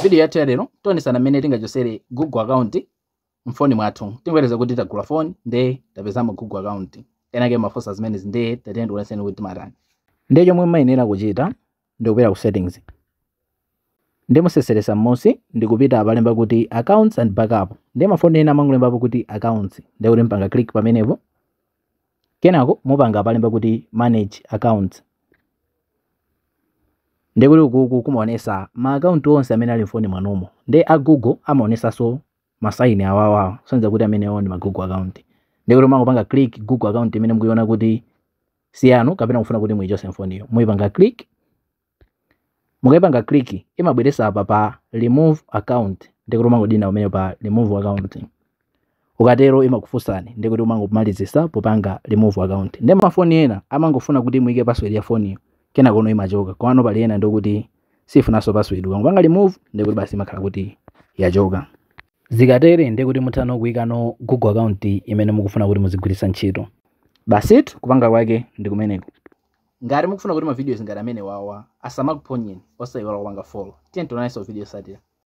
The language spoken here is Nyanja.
Video yathu ya lero tionesana mmene tingachosere Google account mfoni mwathu. Tingoyerekeza kuti tagula foni nde tapezamo Google account. Enake mafosa zimenezi, nde tatiyeni ndikuoneseni kuti timatani. Ndiye chomwe mumayenera kuchita ndikupita ku settings, ndi museseresa m'munsi ndikupita apalemba kuti accounts and backup. Ndiye mafoni ena amangolembapo kuti accounts, ndiye kuti mpanga click pamenepo. Kenako mupanga apalemba kuti manage accounts. Ndiye kuti ukuku kumaonesa ma account onse amene ali mfoni mwanumo. Ndiye a Google amaonesanso ma sign awawawa, kusonyeza kuti amenewo ndi ma Google account. Ndiye kuti mangopanga click Google account imene mukuiona kuti si yanu kapena kufuna kuti muyichose mfoniyo, muyipanga click. Mukayipanga click, imabweresa apa pa remove account. Ndiye kuti umangodina umene pa remove account. Ukatero imakufunsani, ndiye kuti umangomalizisa popanga remove account. Ndiye mafoni ena amangofuna kuti muyike password ya foniyo, kenako ono imachoka. Komano pali ena ndikuti sifunanso password, ukangopanga remove ndiye kuti basi, imakhala kuti yachoka. Zikatere ndiye kuti mutha kuyikano Google account imene mukufuna kuti muzigwiritsa ntchito. Basitu, kupanga kwake ndi kumeneko. Ngati mukufuna kuti ma videos ngati amene wawa asamakuphonyeni, osayiwala kupanga follow. Tiye tionanso video yotsatira.